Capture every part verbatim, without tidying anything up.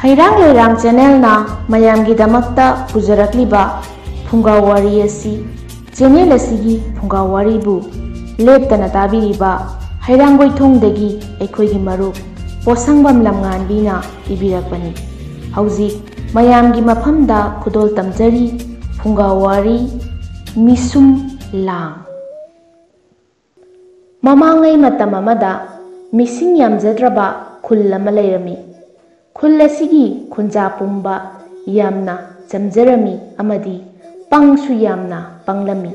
ꯍꯩꯔꯥꯡ ꯂꯩꯔꯥꯡ ꯆꯦꯅꯦꯜꯅ ꯃꯌꯥꯝꯒꯤꯗꯃꯛꯇ ꯄꯨꯖꯔꯛꯂꯤꯕ ꯐꯨꯡꯒꯥ ꯋꯥꯔꯤ ꯑꯁꯤ, ꯆꯦꯅꯦꯜ ꯑꯁꯤꯒꯤ ꯐꯨꯡꯒꯥ ꯋꯥꯔꯤꯕꯨ ꯂꯦꯞꯇꯅ ꯇꯥꯕꯤꯔꯤꯕ ꯍꯩꯔꯥꯡꯒꯣꯏꯊꯣꯡꯗꯒꯤ ꯑꯩꯈꯣꯏꯒꯤ ꯃꯔꯨꯞ ꯄꯣꯠꯁꯪꯕꯝ ꯂꯝꯉꯥꯟꯕꯤꯅ ꯏꯕꯤꯔꯛꯄꯅꯤ꯫ ꯍꯧꯖꯤꯛ ꯃꯌꯥꯝꯒꯤ ꯃꯐꯝꯗ ꯈꯨꯗꯣꯜ ꯇꯝꯖꯔꯤ ꯐꯨꯡꯒꯥ ꯋꯥꯔꯤ ꯃꯤꯁꯨꯝ ꯂꯥꯡ꯫ ꯃꯃꯥꯡꯉꯩ ꯃꯇꯝ ꯑꯃꯗ ꯃꯤꯁꯤꯡ ꯌꯥꯝꯖꯗ꯭ꯔꯕ ꯈꯨꯜ ꯑꯃ ꯂꯩꯔꯝꯃꯤ꯫ ꯈꯨꯜ ꯑꯁꯤꯒꯤ ꯈꯨꯟꯖꯥ ꯄꯨꯝꯕ ꯌꯥꯝꯅ ꯆꯝꯖꯔꯝꯃꯤ ꯑꯃꯗꯤ ꯄꯪꯁꯨ ꯌꯥꯝꯅ ꯄꯪꯂꯝꯃꯤ꯫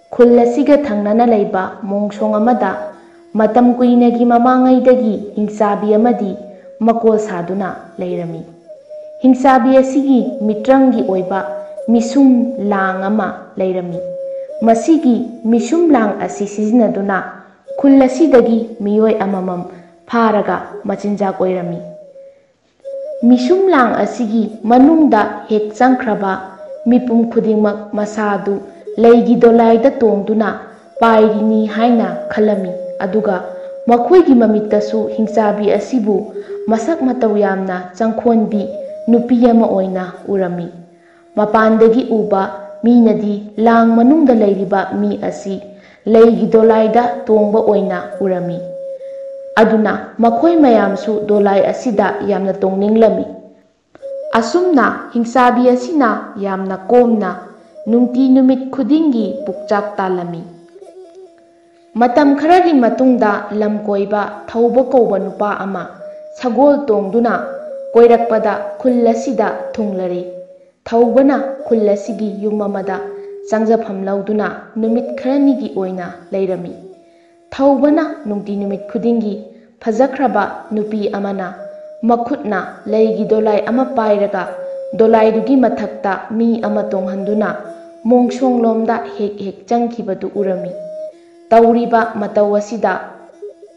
ꯈꯨꯜ ꯑꯁꯤꯒ ꯊꯪꯅꯅ ꯂꯩꯕ ꯃꯣꯡꯁꯣꯡ ꯑꯃꯗ ꯃꯇꯝ ꯀꯨꯏꯅꯒꯤ ꯃꯃꯥꯡꯉꯩꯗꯒꯤ ꯍꯤꯡꯆꯥꯕꯤ ꯑꯃꯗꯤ ꯃꯀꯣꯜ ꯁꯥꯗꯨꯅ ꯂꯩꯔꯝꯃꯤ꯫ ꯍꯤꯡꯆꯥꯕꯤ ꯑꯁꯤꯒꯤ ꯃꯤꯇ꯭ꯔꯪꯒꯤ ꯑꯣꯏꯕ ꯃꯤꯁꯨꯝ ꯂꯥꯡ ꯑꯃ ꯂꯩꯔꯝꯃꯤ꯫ ꯃꯁꯤꯒꯤ ꯃꯤꯁꯨꯝ ꯂꯥꯡ ꯑꯁꯤ ꯁꯤꯖꯤꯟꯅꯗꯨꯅ ꯈꯨꯜ ꯑꯁꯤꯗꯒꯤ ꯃꯤꯑꯣꯏ ꯑꯃꯃꯝ ꯐꯥꯔꯒ ꯃꯆꯤꯟꯖꯥꯛ ꯑꯣꯏꯔꯝꯃꯤ꯫ ꯃꯤꯁꯨꯝ ꯂꯥꯡ ꯑꯁꯤꯒꯤ ꯃꯅꯨꯡꯗ ꯍꯦꯛ ꯆꯪꯈ꯭ꯔꯕ ꯃꯤꯄꯨꯝ ꯈꯨꯗꯤꯡꯃꯛ ꯃꯁꯥꯗꯨ ꯂꯩꯒꯤ ꯗꯣꯂꯥꯏꯗ ꯇꯣꯡꯗꯨꯅ ꯄꯥꯏꯔꯤꯅꯤ ꯍꯥꯏꯅ ꯈꯜꯂꯝꯃꯤ꯫ ꯑꯗꯨꯒ ꯃꯈꯣꯏꯒꯤ ꯃꯃꯤꯠꯇꯁꯨ ꯍꯤꯡꯆꯥꯕꯤ ꯑꯁꯤꯕꯨ ꯃꯁꯛ ꯃꯇꯧ ꯌꯥꯝꯅ ꯆꯪꯈꯣꯟꯕꯤ ꯅꯨꯄꯤ ꯑꯃ ꯑꯣꯏꯅ ꯎꯔꯝꯃꯤ꯫ ꯃꯄꯥꯟꯗꯒꯤ ꯎꯕ ꯃꯤꯅꯗꯤ ꯂꯥꯡ ꯃꯅꯨꯡꯗ ꯂꯩꯔꯤꯕ ꯃꯤ ꯑꯁꯤ ꯂꯩꯒꯤ ꯗꯣꯂꯥꯏꯗ ꯇꯣꯡꯕ ꯑꯣꯏꯅ ꯎꯔꯝꯃꯤ꯫ ꯑꯗꯨꯅ ꯃꯈꯣꯏ ꯃꯌꯥꯝꯁꯨ ꯗꯣꯂꯥꯏ ꯑꯁꯤꯗ ꯌꯥꯝꯅ ꯇꯣꯡꯅꯤꯡꯂꯝꯃꯤ꯫ ꯑꯁꯨꯝꯅ ꯍꯤꯡꯆꯥꯕꯤ ꯑꯁꯤꯅ ꯌꯥꯝꯅ ꯀꯣꯝꯅ ꯅꯨꯡꯇꯤ ꯅꯨꯃꯤꯠ ꯈꯨꯗꯤꯡꯒꯤ ꯄꯨꯛꯆꯥꯛ ꯇꯥꯜꯂꯝꯃꯤ꯫ ꯃꯇꯝ ꯈꯔꯒꯤ ꯃꯇꯨꯡꯗ ꯂꯝ ꯀꯣꯏꯕ ꯊꯧꯕ ꯀꯧꯕ ꯅꯨꯄꯥ ꯑꯃ ꯁꯒꯣꯜ ꯇꯣꯡꯗꯨꯅ ꯀꯣꯏꯔꯛꯄꯗ ꯈꯨꯜ ꯑꯁꯤꯗ ꯊꯨꯡꯂꯔꯦ꯫ ꯊꯧꯕꯅ ꯈꯨꯜ ꯑꯁꯤꯒꯤ ꯌꯨꯝ ꯑꯃꯗ ꯆꯪꯖꯐꯝ ꯂꯧꯗꯨꯅ ꯅꯨꯃꯤꯠ ꯈꯔꯅꯤꯒꯤ ꯑꯣꯏꯅ ꯂꯩꯔꯝꯃꯤ꯫ ꯊꯧꯕꯅ ꯅꯨꯡꯇꯤ ꯅꯨꯃꯤꯠ ꯈꯨꯗꯤꯡꯒꯤ ꯐꯖꯈ꯭ꯔꯕ ꯅꯨꯄꯤ ꯑꯃꯅ ꯃꯈꯨꯠꯅ ꯂꯩꯒꯤ ꯗꯣꯂꯥꯏ ꯑꯃ ꯄꯥꯏꯔꯒ ꯗꯣꯂꯥꯏꯗꯨꯒꯤ ꯃꯊꯛꯇ ꯃꯤ ꯑꯃ ꯇꯣꯡꯍꯟꯗꯨꯅ ꯃꯣꯡꯁꯣꯡꯂꯣꯝꯗ ꯍꯦꯛ ꯍꯦꯛ ꯆꯪꯈꯤꯕꯗꯨ ꯎꯔꯝꯃꯤ꯫ ꯇꯧꯔꯤꯕ ꯃꯇꯧ ꯑꯁꯤꯗ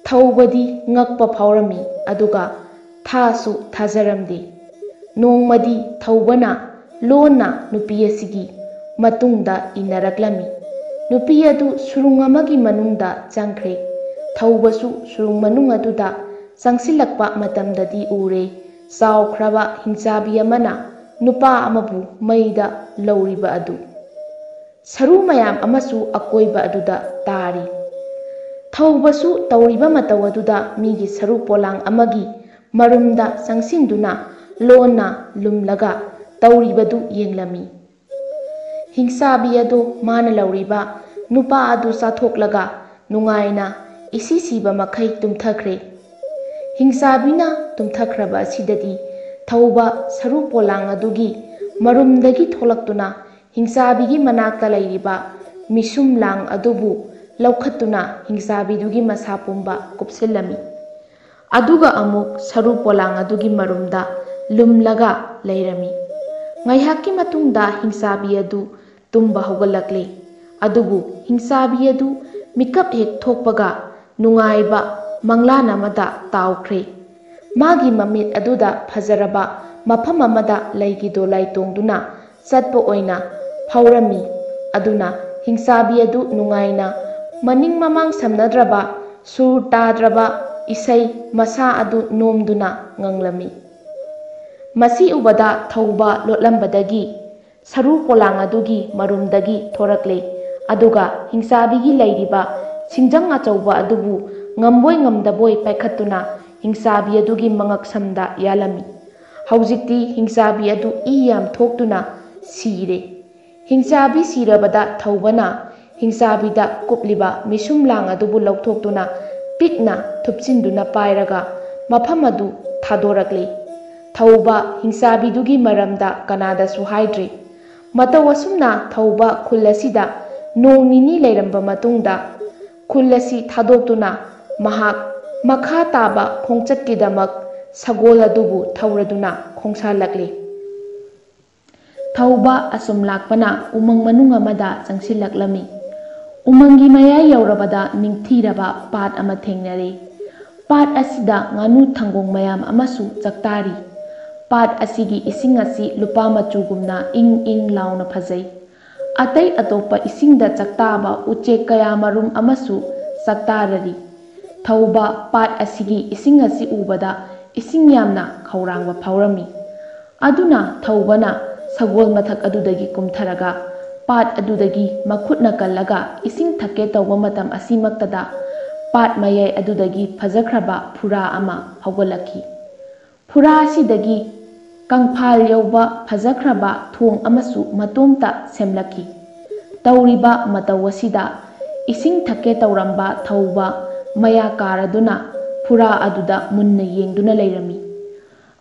ꯊꯧꯕꯗꯤ ꯉꯛꯄ ꯐꯥꯎꯔꯝꯃꯤ, ꯑꯗꯨꯒ ꯊꯥꯁꯨ ꯊꯥꯖꯔꯝꯗꯦ꯫ ꯅꯣꯡꯃꯗꯤ ꯊꯧꯕꯅ ꯂꯣꯟꯅ ꯅꯨꯄꯤ ꯑꯁꯤꯒꯤ ꯃꯇꯨꯡꯗ ꯏꯟꯅꯔꯛꯂꯝꯃꯤ꯫ ꯅꯨꯄꯤ ꯑꯗꯨ ꯁꯨꯔꯨꯡ ꯑꯃꯒꯤ ꯃꯅꯨꯡꯗ ꯆꯪꯈ꯭ꯔꯦ꯫ ꯊꯧꯕꯁꯨ ꯁꯨꯔꯨꯡ ꯃꯅꯨꯡ ꯑꯗꯨꯗ ꯆꯪꯁꯤꯜꯂꯛꯄ ꯃꯇꯝꯗꯗꯤ ꯎꯔꯦ, ꯆꯥꯎꯈ꯭ꯔꯕ ꯍꯤꯡꯆꯥꯕꯤ ꯑꯃꯅ ꯅꯨꯄꯥ ꯑꯃꯕꯨ ꯃꯩꯗ ꯂꯧꯔꯤꯕ ꯑꯗꯨ꯫ ꯁꯔꯨ ꯃꯌꯥꯝ ꯑꯃꯁꯨ ꯑꯀꯣꯏꯕ ꯑꯗꯨꯗ ꯇꯥꯔꯤ꯫ ꯊꯧꯕꯁꯨ ꯇꯧꯔꯤꯕ ꯃꯇꯧ ꯑꯗꯨꯗ ꯃꯤꯒꯤ ꯁꯔꯨ ꯄꯣꯂꯥꯡ ꯑꯃꯒꯤ ꯃꯔꯨꯝꯗ ꯆꯪꯁꯤꯟꯗꯨꯅ ꯂꯣꯟꯅ ꯂꯨꯝꯂꯒ ꯇꯧꯔꯤꯕꯗꯨ ꯌꯦꯡꯂꯝꯃꯤ꯫ ꯍꯤꯡꯆꯥꯕꯤ ꯑꯗꯨ ꯃꯥꯅ ꯂꯧꯔꯤꯕ ꯅꯨꯄꯥ ꯑꯗꯨ ꯆꯥꯊꯣꯛꯂꯒ ꯅꯨꯡꯉꯥꯏꯅ ꯏꯁꯤ ꯁꯤꯕ ꯃꯈꯩ ꯇꯨꯝꯊꯈ꯭ꯔꯦ꯫ ꯍꯤꯡꯆꯥꯕꯤꯅ ꯇꯨꯝꯊꯈ꯭ꯔꯕ ꯑꯁꯤꯗꯗꯤ ꯊꯧꯕ ꯁꯔꯨ ꯄꯣꯂꯥꯡ ꯑꯗꯨꯒꯤ ꯃꯔꯨꯝꯗꯒꯤ ꯊꯣꯛꯂꯛꯇꯨꯅ ꯍꯤꯡꯆꯥꯕꯤꯒꯤ ꯃꯅꯥꯛꯇ ꯂꯩꯔꯤꯕ ꯃꯤꯁꯨꯝ ꯂꯥꯡ ꯑꯗꯨꯕꯨ ꯂꯧꯈꯠꯇꯨꯅ ꯍꯤꯡꯆꯥꯕꯤꯗꯨꯒꯤ ꯃꯁꯥ ꯄꯨꯝꯕ ꯀꯨꯞꯁꯤꯜꯂꯝꯃꯤ꯫ ꯑꯗꯨꯒ ꯑꯃꯨꯛ ꯁꯔꯨ ꯄꯣꯂꯥꯡ ꯑꯗꯨꯒꯤ ꯃꯔꯨꯝꯗ ꯂꯨꯝꯂꯒ ꯂꯩꯔꯝꯃꯤ꯫ ꯉꯥꯏꯍꯥꯛꯀꯤ ꯃꯇꯨꯡꯗ ꯍꯤꯡꯆꯥꯕꯤ ꯑꯗꯨ ꯇꯨꯝꯕ ꯍꯧꯒꯠꯂꯛꯂꯦ꯫ ꯑꯗꯨꯕꯨ ꯍꯤꯡꯆꯥꯕꯤ ꯑꯗꯨ ꯃꯤꯀꯞ ꯍꯦꯛ ꯊꯣꯛꯄꯒ ꯅꯨꯡꯉꯥꯏꯕ ꯃꯪꯂꯥꯟ ꯑꯃꯗ ꯇꯥꯎꯈ꯭ꯔꯦ꯫ ꯃꯥꯒꯤ ꯃꯃꯤꯠ ꯑꯗꯨꯗ ꯐꯖꯔꯕ ꯃꯐꯝ ꯑꯃꯗ ꯂꯩꯒꯤ ꯗꯣꯂꯥꯏ ꯇꯣꯡꯗꯨꯅ ꯆꯠꯄ ꯑꯣꯏꯅ ꯐꯥꯎꯔꯝꯃꯤ꯫ ꯑꯗꯨꯅ ꯍꯤꯡꯆꯥꯕꯤ ꯑꯗꯨ ꯅꯨꯡꯉꯥꯏꯅ ꯃꯅꯤꯡ ꯃꯃꯥꯡ ꯁꯝꯅꯗ꯭ꯔꯕ, ꯁꯨꯔ ꯇꯥꯗ꯭ꯔꯕ ꯏꯁꯩ ꯃꯁꯥ ꯑꯗꯨ ꯅꯣꯝꯗꯨꯅ ꯉꯪꯂꯝꯃꯤ꯫ ꯃꯁꯤ ꯎꯕꯗ ꯊꯧꯕ ꯂꯣꯠꯂꯝꯕꯗꯒꯤ ꯁꯔꯨ ꯄꯣꯂꯥꯡ ꯑꯗꯨꯒꯤ ꯃꯔꯨꯝꯗꯒꯤ ꯊꯣꯔꯛꯂꯦ꯫ ꯑꯗꯨꯒ ꯍꯤꯡꯆꯥꯕꯤꯒꯤ ꯂꯩꯔꯤꯕ ꯁꯤꯡꯖꯪ ꯑꯆꯧꯕ ꯑꯗꯨꯕꯨ ꯉꯝꯕꯣꯏ ꯉꯝꯗꯕꯣꯏ ꯄꯥꯏꯈꯠꯇꯨꯅ ꯍꯤꯡꯆꯥꯕꯤ ꯑꯗꯨꯒꯤ ꯃꯉꯛꯁꯝꯗ ꯌꯥꯜꯂꯝꯃꯤ꯫ ꯍꯧꯖꯤꯛꯇꯤ ꯍꯤꯡꯆꯥꯕꯤ ꯑꯗꯨ ꯏ ꯌꯥꯝ ꯊꯣꯛꯇꯨꯅ ꯁꯤꯔꯦ꯫ ꯍꯤꯡꯆꯥꯕꯤ ꯁꯤꯔꯕꯗ ꯊꯧꯕꯅ ꯍꯤꯡꯆꯥꯕꯤꯗ ꯀꯨꯞꯂꯤꯕ ꯃꯤꯁꯨꯝ ꯂꯥꯡ ꯑꯗꯨꯕꯨ ꯂꯧꯊꯣꯛꯇꯨꯅ ꯄꯤꯛꯅ ꯊꯨꯞꯆꯤꯟꯗꯨꯅ ꯄꯥꯏꯔꯒ ꯃꯐꯝ ꯑꯗꯨ ꯊꯥꯗꯣꯔꯛꯂꯤ꯫ ꯊꯧꯕ ꯍꯤꯡꯆꯥꯕꯤꯗꯨꯒꯤ ꯃꯔꯝꯗ ꯀꯅꯥꯗꯁꯨ ꯍꯥꯏꯗ꯭ꯔꯤ꯫ ꯃꯇꯧ ꯑꯁꯨꯝꯅ ꯊꯧꯕ ꯈꯨꯜ ꯑꯁꯤꯗ ꯅꯣꯡ ꯅꯤꯅꯤ ꯂꯩꯔꯝꯕ ꯃꯇꯨꯡꯗ ꯈꯨꯜ ꯑꯁꯤ ꯊꯥꯗꯣꯛꯇꯨꯅ ꯃꯍꯥꯛ ꯃꯈꯥ ꯇꯥꯕ ꯈꯣꯡꯆꯠꯀꯤꯗꯃꯛ ꯁꯒꯣꯜ ꯑꯗꯨꯕꯨ ꯊꯧꯔꯗꯨꯅ ꯈꯣꯡꯁꯥꯜꯂꯛꯂꯤ꯫ ꯊꯧꯕ ꯑꯁꯨꯝ ꯂꯥꯛꯄꯅ ꯎꯃꯪ ꯃꯅꯨꯡ ꯑꯃꯗ ꯆꯪꯁꯤꯜꯂꯛꯂꯝꯃꯤ꯫ ꯎꯃꯪꯒꯤ ꯃꯌꯥꯏ ꯌꯧꯔꯕꯗ ꯅꯤꯡꯊꯤꯔꯕ ꯄꯥꯠ ꯑꯃ ꯊꯦꯡꯅꯔꯦ꯫ ꯄꯥꯠ ꯑꯁꯤꯗ ꯉꯥꯅꯨ ꯊꯪꯒꯣꯡ ꯃꯌꯥꯝ ꯑꯃꯁꯨ ꯆꯥꯛꯇꯥꯔꯤ꯫ ꯄꯥꯠ ꯑꯁꯤꯒꯤ ꯏꯁꯤꯡ ꯑꯁꯤ ꯂꯨꯄꯥ ꯃꯆꯨꯒꯨꯝꯅ ꯏꯪ ꯏꯪ ꯂꯥꯎꯅ ꯐꯖꯩ꯫ ꯑꯇꯩ ꯑꯇꯣꯞꯄ ꯏꯁꯤꯡꯗ ꯆꯥꯛꯇꯥꯕ ꯎꯆꯦꯛ ꯀꯌꯥ ꯃꯔꯨꯝ ꯑꯃꯁꯨ ꯆꯥꯛꯇꯥꯔꯔꯤ꯫ ꯊꯧꯕ ꯄꯥꯠ ꯑꯁꯤꯒꯤ ꯏꯁꯤꯡ ꯑꯁꯤ ꯎꯕꯗ ꯏꯁꯤꯡ ꯌꯥꯝꯅ ꯈꯧꯔꯥꯡꯕ ꯐꯥꯎꯔꯝꯃꯤ꯫ ꯑꯗꯨꯅ ꯊꯧꯕꯅ ꯁꯒꯣꯜ ꯃꯊꯛ ꯑꯗꯨꯗꯒꯤ ꯀꯨꯝꯊꯔꯒ ꯄꯥꯠ ꯑꯗꯨꯗꯒꯤ ꯃꯈꯨꯠꯅ ꯀꯜꯂꯒ ꯏꯁꯤꯡ ꯊꯛꯀꯦ ꯇꯧꯕ ꯃꯇꯝ ꯑꯁꯤꯃꯛꯇꯗ ꯄꯥꯠ ꯃꯌꯥꯏ ꯑꯗꯨꯗꯒꯤ ꯐꯖꯈ꯭ꯔꯕ ꯐꯨꯔꯥ ꯑꯃ ꯍꯧꯒꯠꯂꯛꯈꯤ꯫ ꯐꯨꯔꯥ ꯑꯁꯤꯗꯒꯤ ꯀꯪꯐꯥꯜ ꯌꯧꯕ ꯐꯖꯈ꯭ꯔꯕ ꯊꯣꯡ ꯑꯃꯁꯨ ꯃꯇꯣꯝꯇ ꯁꯦꯝꯂꯛꯈꯤ꯫ ꯇꯧꯔꯤꯕ ꯃꯇꯧ ꯑꯁꯤꯗ ꯏꯁꯤꯡ ꯊꯛꯀꯦ ꯇꯧꯔꯝꯕ ꯊꯧꯕ ꯃꯌꯥ ꯀꯥꯔꯗꯨꯅ ꯐꯨꯔꯥ ꯑꯗꯨꯗ ꯃꯨꯟꯅ ꯌꯦꯡꯗꯨꯅ ꯂꯩꯔꯝꯃꯤ꯫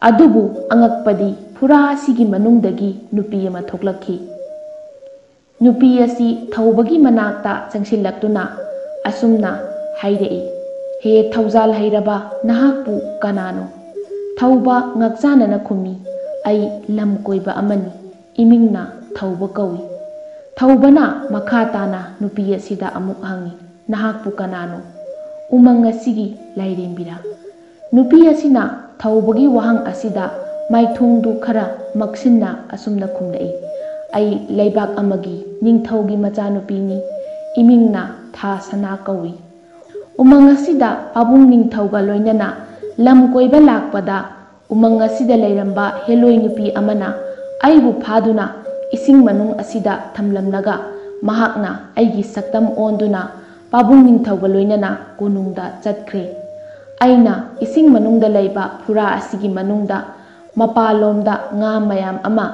ꯑꯗꯨꯕꯨ ꯑꯉꯛꯄꯗꯤ ꯐꯨꯔꯥ ꯑꯁꯤꯒꯤ ꯃꯅꯨꯡꯗꯒꯤ ꯅꯨꯄꯤ ꯑꯃ ꯊꯣꯛꯂꯛꯈꯤ꯫ ꯅꯨꯄꯤ ꯑꯁꯤ ꯊꯧꯕꯒꯤ ꯃꯅꯥꯛꯇ ꯆꯪꯁꯤꯜꯂꯛꯇꯨꯅ ꯑꯁꯨꯝꯅ ꯍꯥꯏꯔꯛꯏ, "ꯍꯦ ꯊꯧꯖꯥꯜ ꯍꯩꯔꯕ, ꯅꯍꯥꯛꯄꯨ ꯀꯅꯥꯅꯣ?" ꯊꯧꯕ ꯉꯥꯛꯆꯥꯅꯅ ꯈꯨꯝꯃꯤ, "ꯑꯩ ꯂꯝ ꯀꯣꯏꯕ ꯑꯃꯅꯤ, ꯏꯃꯤꯡꯅ ꯊꯧꯕ ꯀꯧꯏ꯫" ꯊꯧꯕꯅ ꯃꯈꯥ ꯇꯥꯅ ꯅꯨꯄꯤ ꯑꯁꯤꯗ ꯑꯃꯨꯛ ꯍꯪꯉꯤ, "ꯅꯍꯥꯛꯄꯨ ꯀꯅꯥꯅꯣ? ꯎꯃꯪ ꯑꯁꯤꯒꯤ ꯂꯥꯏꯔꯦꯝꯕꯤꯔꯥ?" ꯅꯨꯄꯤ ꯑꯁꯤꯅ ꯊꯧꯕꯒꯤ ꯋꯥꯍꯪ ꯑꯁꯤꯗ ꯃꯥꯏꯊꯣꯡꯗꯨ ꯈꯔ ꯃꯛꯁꯤꯟꯅ ꯑꯁꯨꯝꯅ ꯈꯨꯝꯂꯛꯏ, "ꯑꯩ ꯂꯩꯕꯥꯛ ꯑꯃꯒꯤ ꯅꯤꯡꯊꯧꯒꯤ ꯃꯆꯥꯅꯨꯄꯤꯅꯤ, ꯏꯃꯤꯡꯅ ꯊꯥ ꯁꯅꯥ ꯀꯧꯏ꯫ ꯎꯃꯪ ꯑꯁꯤꯗ ꯄꯥꯕꯨꯡ ꯅꯤꯡꯊꯧꯒ ꯂꯣꯏꯅꯅ ꯂꯝ ꯀꯣꯏꯕ ꯂꯥꯛꯄꯗ ꯎꯃꯪ ꯑꯁꯤꯗ ꯂꯩꯔꯝꯕ ꯍꯦꯂꯣꯏ ꯅꯨꯄꯤ ꯑꯃꯅ ꯑꯩꯕꯨ ꯐꯥꯗꯨꯅ ꯏꯁꯤꯡ ꯃꯅꯨꯡ ꯑꯁꯤꯗ ꯊꯝꯂꯝꯂꯒ ꯃꯍꯥꯛꯅ ꯑꯩꯒꯤ ꯁꯛꯇꯝ ꯑꯣꯟꯗꯨꯅ ꯄꯥꯕꯨꯡ ꯅꯤꯡꯊꯧꯒ ꯂꯣꯏꯅꯅ ꯀꯣꯅꯨꯡꯗ ꯆꯠꯈ꯭ꯔꯦ꯫ ꯑꯩꯅ ꯏꯁꯤꯡ ꯃꯅꯨꯡꯗ ꯂꯩꯕ ꯐꯨꯔꯥ ꯑꯁꯤꯒꯤ ꯃꯅꯨꯡꯗ ꯃꯄꯥꯟꯂꯣꯝꯗ ꯉꯥ ꯃꯌꯥꯝ ꯑꯃ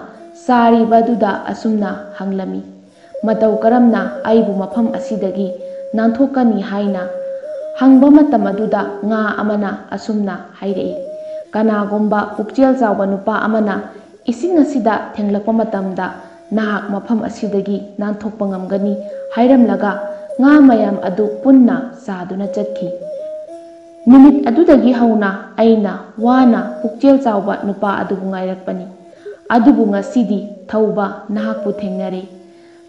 ꯆꯥꯔꯤꯕ ꯑꯗꯨꯗ ꯑꯁꯨꯝꯅ ꯍꯪꯂꯝꯃꯤ, 'ꯃꯇꯧ ꯀꯔꯝꯅ ꯑꯩꯕꯨ ꯃꯐꯝ ꯑꯁꯤꯗꯒꯤ ꯅꯥꯟꯊꯣꯛꯀꯅꯤ?' ꯍꯥꯏꯅ ꯍꯪꯕ ꯃꯇꯝ ꯑꯗꯨꯗ ꯉꯥ ꯑꯃꯅ ꯑꯁꯨꯝꯅ ꯍꯥꯏꯔꯛꯏ, "ꯀꯅꯥꯒꯨꯝꯕ ꯄꯨꯛꯆꯦꯜ ꯆꯥꯎꯕ ꯅꯨꯄꯥ ꯑꯃꯅ ꯏꯁꯤꯡ ꯑꯁꯤꯗ ꯊꯦꯡꯂꯛꯄ ꯃꯇꯝꯗ ꯅꯍꯥꯛ ꯃꯐꯝ ꯑꯁꯤꯗꯒꯤ ꯅꯥꯟꯊꯣꯛꯄ ꯉꯝꯒꯅꯤ" ꯍꯥꯏꯔꯝꯂꯒ ꯉꯥ ꯃꯌꯥꯝ ꯑꯗꯨ ꯄꯨꯟꯅ ꯆꯥꯗꯨꯅ ꯆꯠꯈꯤ꯫ ꯅꯨꯃꯤꯠ ꯑꯗꯨꯗꯒꯤ ꯍꯧꯅ ꯑꯩꯅ ꯋꯥꯅ ꯄꯨꯛꯆꯦꯜ ꯆꯥꯎꯕ ꯅꯨꯄꯥ ꯑꯗꯨꯕꯨ ꯉꯥꯏꯔꯛꯄꯅꯤ꯫ ꯑꯗꯨꯕꯨ ꯉꯁꯤꯗꯤ ꯊꯧꯕ ꯅꯍꯥꯛꯄꯨ ꯊꯦꯡꯅꯔꯦ꯫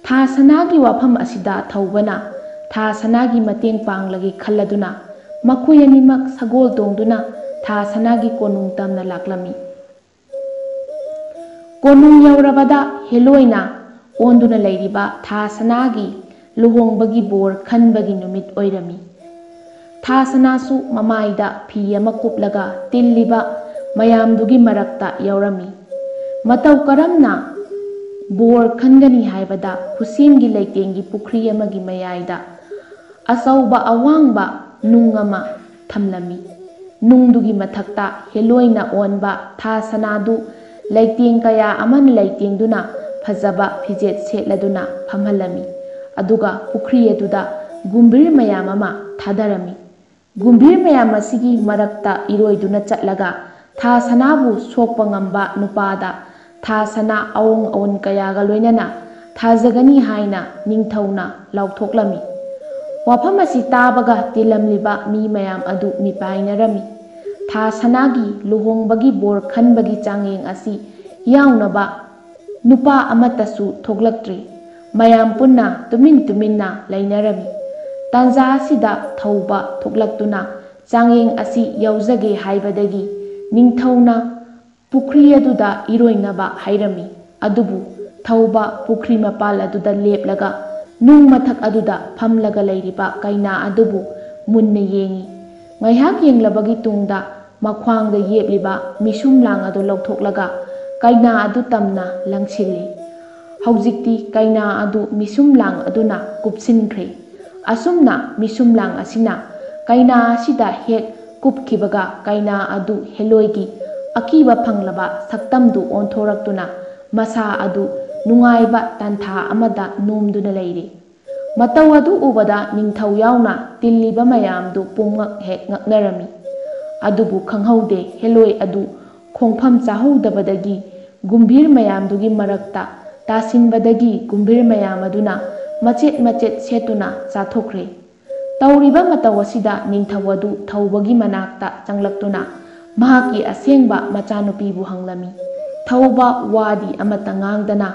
ꯊꯥ ꯁꯅꯥꯒꯤ ꯋꯥꯐꯝ ꯑꯁꯤꯗ ꯊꯧꯕꯅ ꯊꯥ ꯁꯅꯥꯒꯤ ꯃꯇꯦꯡ ꯄꯥꯡꯂꯒꯦ ꯈꯜꯂꯗꯨꯅ ꯃꯈꯣꯏ ꯑꯅꯤꯃꯛ ꯁꯒꯣꯜ ꯇꯣꯡꯗꯨꯅ ꯊꯥ ꯁꯅꯥꯒꯤ ꯀꯣꯅꯨꯡ ꯇꯝꯅ ꯂꯥꯛꯂꯝꯃꯤ꯫ ꯀꯣꯅꯨꯡ ꯌꯧꯔꯕꯗ ꯍꯦꯂꯣꯏꯅ ꯑꯣꯟꯗꯨꯅ ꯂꯩꯔꯤꯕ ꯊꯥ ꯁꯅꯥꯒꯤ ꯂꯨꯍꯣꯡꯕꯒꯤ ꯕꯣꯔ ꯈꯟꯕꯒꯤ ꯅꯨꯃꯤꯠ ꯑꯣꯏꯔꯝꯃꯤ꯫ ꯊꯥ ꯁꯅꯥꯁꯨ ꯃꯃꯥꯏꯗ ꯐꯤ ꯑꯃ ꯀꯨꯞꯂꯒ ꯇꯤꯜꯂꯤꯕ ꯃꯌꯥꯝꯗꯨꯒꯤ ꯃꯔꯛꯇ ꯌꯥꯎꯔꯝꯃꯤ꯫ ꯃꯇꯧ ꯀꯔꯝꯅ ꯕꯣꯔ ꯈꯟꯒꯅꯤ ꯍꯥꯏꯕꯗ ꯈꯨꯁꯦꯝꯒꯤ ꯂꯩꯇꯦꯡꯒꯤ ꯄꯨꯈ꯭ꯔꯤ ꯑꯃꯒꯤ ꯃꯌꯥꯏꯗ ꯑꯆꯧꯕ ꯑꯋꯥꯡꯕ ꯅꯨꯡ ꯑꯃ ꯊꯝꯂꯝꯃꯤ꯫ ꯅꯨꯡꯗꯨꯒꯤ ꯃꯊꯛꯇ ꯍꯦꯂꯣꯏꯅ ꯑꯣꯟꯕ ꯊꯥ ꯁꯅꯥꯗꯨ ꯂꯩꯇꯦꯡ ꯀꯌꯥ ꯑꯃꯅ ꯂꯩꯇꯦꯡꯗꯨꯅ ꯐꯖꯕ ꯐꯤꯖꯦꯠ ꯁꯦꯠꯂꯗꯨꯅ ꯐꯝꯍꯜꯂꯝꯃꯤ꯫ ꯑꯗꯨꯒ ꯄꯨꯈ꯭ꯔꯤ ꯑꯗꯨꯗ ꯒꯨꯝꯚꯤꯔ ꯃꯌꯥꯝ ꯑꯃ ꯊꯥꯗꯔꯝꯃꯤ꯫ ꯒꯨꯝꯚꯤꯔ ꯃꯌꯥꯝ ꯑꯁꯤꯒꯤ ꯃꯔꯛꯇ ꯏꯔꯣꯏꯗꯨꯅ ꯆꯠꯂꯒ ꯊꯥ ꯁꯅꯥꯕꯨ ꯁꯣꯛꯄ ꯉꯝꯕ ꯅꯨꯄꯥꯗ ꯊꯥ ꯁꯅꯥ ꯑꯑꯣꯟ ꯑꯑꯣꯟ ꯀꯌꯥꯒ ꯂꯣꯏꯅꯅ ꯊꯥꯖꯒꯅꯤ ꯍꯥꯏꯅ ꯅꯤꯡꯊꯧꯅ ꯂꯥꯎꯊꯣꯛꯂꯝꯃꯤ꯫ ꯋꯥꯐꯝ ꯑꯁꯤ ꯇꯥꯕꯒ ꯇꯤꯜꯂꯝꯂꯤꯕ ꯃꯤ ꯃꯌꯥꯝ ꯑꯗꯨ ꯃꯤꯄꯥꯏꯅꯔꯝꯃꯤ꯫ ꯊꯥ ꯁꯅꯥꯒꯤ ꯂꯨꯍꯣꯡꯕꯒꯤ ꯕꯣꯔ ꯈꯟꯕꯒꯤ ꯆꯥꯡꯌꯦꯡ ꯑꯁꯤ ꯌꯥꯎꯅꯕ ꯅꯨꯄꯥ ꯑꯃꯠꯇꯁꯨ ꯊꯣꯛꯂꯛꯇ꯭ꯔꯤ꯫ ꯃꯌꯥꯝ ꯄꯨꯟꯅ ꯇꯨꯃꯤꯟ ꯇꯨꯃꯤꯟꯅ ꯂꯩꯅꯔꯝꯃꯤ꯫ ꯇꯥꯟꯖꯥ ꯑꯁꯤꯗ ꯊꯧꯕ ꯊꯣꯛꯂꯛꯇꯨꯅ ꯆꯥꯡꯌꯦꯡ ꯑꯁꯤ ꯌꯥꯎꯖꯒꯦ ꯍꯥꯏꯕꯗꯒꯤ ꯅꯤꯡꯊꯧꯅ ꯄꯨꯈ꯭ꯔꯤ ꯑꯗꯨꯗ ꯏꯔꯣꯏꯅꯕ ꯍꯥꯏꯔꯝꯃꯤ꯫ ꯑꯗꯨꯕꯨ ꯊꯧꯕ ꯄꯨꯈ꯭ꯔꯤ ꯃꯄꯥꯜ ꯑꯗꯨꯗ ꯂꯦꯞꯂꯒ ꯅꯨꯡ ꯃꯊꯛ ꯑꯗꯨꯗ ꯐꯝꯂꯒ ꯂꯩꯔꯤꯕ ꯀꯩꯅꯥ ꯑꯗꯨꯕꯨ ꯃꯨꯟꯅ ꯌꯦꯡꯏ꯫ ꯉꯥꯏꯍꯥꯛ ꯌꯦꯡꯂꯕꯒꯤ ꯇꯨꯡꯗ ꯃꯈ꯭ꯋꯥꯡꯗ ꯌꯦꯞꯂꯤꯕ ꯃꯤꯁꯨꯝ ꯂꯥꯡ ꯑꯗꯨ ꯂꯧꯊꯣꯛꯂꯒ ꯀꯩꯅꯥ ꯑꯗꯨ ꯇꯝꯅ ꯂꯪꯁꯤꯜꯂꯤ꯫ ꯍꯧꯖꯤꯛꯇꯤ ꯀꯩꯅꯥ ꯑꯗꯨ ꯃꯤꯁꯨꯝ ꯂꯥꯡ ꯑꯗꯨꯅ ꯀꯨꯞꯁꯤꯟꯈ꯭ꯔꯦ꯫ ꯑꯁꯨꯝꯅ ꯃꯤꯁꯨꯝ ꯂꯥꯡ ꯑꯁꯤꯅ ꯀꯩꯅꯥ ꯑꯁꯤꯗ ꯍꯦꯛ ꯀꯨꯞꯈꯤꯕꯒ ꯀꯩꯅꯥ ꯑꯗꯨ ꯍꯦꯂꯣꯏꯒꯤ ꯑꯀꯤꯕ ꯐꯪꯂꯕ ꯁꯛꯇꯝꯗꯨ ꯑꯣꯟꯊꯣꯔꯛꯇꯨꯅ ꯃꯁꯥ ꯑꯗꯨ ꯅꯨꯡꯉꯥꯏꯕ ꯇꯥꯟꯊꯥ ꯑꯃꯗ ꯅꯣꯝꯗꯨꯅ ꯂꯩꯔꯤ꯫ ꯃꯇꯧ ꯑꯗꯨ ꯎꯕꯗ ꯅꯤꯡꯊꯧ ꯌꯥꯎꯅ ꯇꯤꯜꯂꯤꯕ ꯃꯌꯥꯝꯗꯨ ꯄꯨꯝꯉꯛ ꯍꯦꯛ ꯉꯛꯅꯔꯝꯃꯤ꯫ ꯑꯗꯨꯕꯨ ꯈꯪꯍꯧꯗꯦ ꯍꯦꯂꯣꯏ ꯑꯗꯨ ꯈꯣꯡꯐꯝ ꯆꯥꯍꯧꯗꯕꯗꯒꯤ ꯒꯨꯝꯚꯤꯔ ꯃꯌꯥꯝꯗꯨꯒꯤ ꯃꯔꯛꯇ ꯇꯥꯁꯤꯟꯕꯗꯒꯤ ꯒꯨꯝꯚꯤꯔ ꯃꯌꯥꯝ ꯑꯗꯨꯅ ꯃꯆꯦꯠ ꯃꯆꯦꯠ ꯁꯦꯠꯇꯨꯅ ꯆꯥꯊꯣꯛꯈ꯭ꯔꯦ꯫ ꯇꯧꯔꯤꯕ ꯃꯇꯧ ꯑꯁꯤꯗ ꯅꯤꯡꯊꯧ ꯑꯗꯨ ꯊꯧꯕꯒꯤ ꯃꯅꯥꯛꯇ ꯆꯪꯂꯛꯇꯨꯅ ꯃꯍꯥꯛꯀꯤ ꯑꯁꯦꯡꯕ ꯃꯆꯥꯅꯨꯄꯤꯕꯨ ꯍꯪꯂꯝꯃꯤ꯫ ꯊꯧꯕ ꯋꯥꯗꯤ ꯑꯃꯠꯇ ꯉꯥꯡꯗꯅ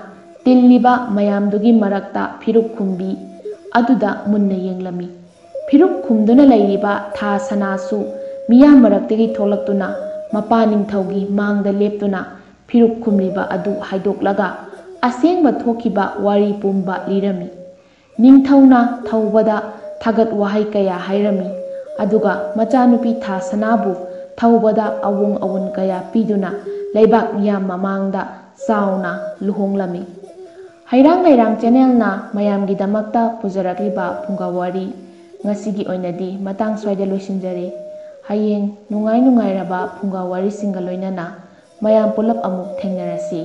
ꯇꯤꯜꯂꯤꯕ ꯃꯌꯥꯝꯗꯨꯒꯤ ꯃꯔꯛꯇ ꯐꯤꯔꯨꯛ ꯈꯨꯝꯕꯤ ꯑꯗꯨꯗ ꯃꯨꯟꯅ ꯌꯦꯡꯂꯝꯃꯤ꯫ ꯐꯤꯔꯨꯛ ꯈꯨꯝꯗꯨꯅ ꯂꯩꯔꯤꯕ ꯊꯥ ꯁꯅꯥꯁꯨ ꯃꯤꯌꯥꯝ ꯃꯔꯛꯇꯒꯤ ꯊꯣꯛꯂꯛꯇꯨꯅ ꯃꯄꯥ ꯅꯤꯡꯊꯧꯒꯤ ꯃꯥꯡꯗ ꯂꯦꯞꯇꯨꯅ ꯐꯤꯔꯨꯛ ꯈꯨꯝꯂꯤꯕ ꯑꯗꯨ ꯍꯥꯏꯗꯣꯛꯂꯒ ꯑꯁꯦꯡꯕ ꯊꯣꯛꯈꯤꯕ ꯋꯥꯔꯤ ꯄꯨꯝꯕ ꯂꯤꯔꯝꯃꯤ꯫ ꯅꯤꯡꯊꯧꯅ ꯊꯧꯕꯗ ꯊꯥꯒꯠ ꯋꯥꯍꯩ ꯀꯌꯥ ꯍꯥꯏꯔꯝꯃꯤ꯫ ꯑꯗꯨꯒ ꯃꯆꯥꯅꯨꯄꯤ ꯊꯥ ꯁꯅꯥꯕꯨ ꯊꯧꯕꯗ ꯑꯋꯣꯡ ꯑꯋꯨꯟ ꯀꯌꯥ ꯄꯤꯗꯨꯅ ꯂꯩꯕꯥꯛ ꯃꯤꯌꯥꯝ ꯃꯃꯥꯡꯗ ꯆꯥꯎꯅ ꯂꯨꯍꯣꯡꯂꯝꯃꯤ꯫ ꯍꯩꯔꯥꯡ ꯂꯩꯔꯥꯡ ꯆꯦꯅꯦꯜꯅ ꯃꯌꯥꯝꯒꯤꯗꯃꯛꯇ ꯄꯨꯖꯔꯛꯂꯤꯕ ꯐꯨꯡꯒꯥ ꯋꯥꯔꯤ ꯉꯁꯤꯒꯤ ꯑꯣꯏꯅꯗꯤ ꯃꯇꯥꯡ ꯁ꯭ꯋꯥꯏꯗ ꯂꯣꯏꯁꯤꯟꯖꯔꯦ꯫ ꯍꯌꯦꯡ ꯅꯨꯡꯉꯥꯏ ꯅꯨꯡꯉꯥꯏꯔꯕ ꯐꯨꯡꯒꯥ ꯋꯥꯔꯤꯁꯤꯡꯒ ꯂꯣꯏꯅꯅ ꯃꯌꯥꯝ ꯄꯨꯂꯞ ꯑꯃꯨꯛ ꯊꯦꯡꯅꯔꯁꯤ꯫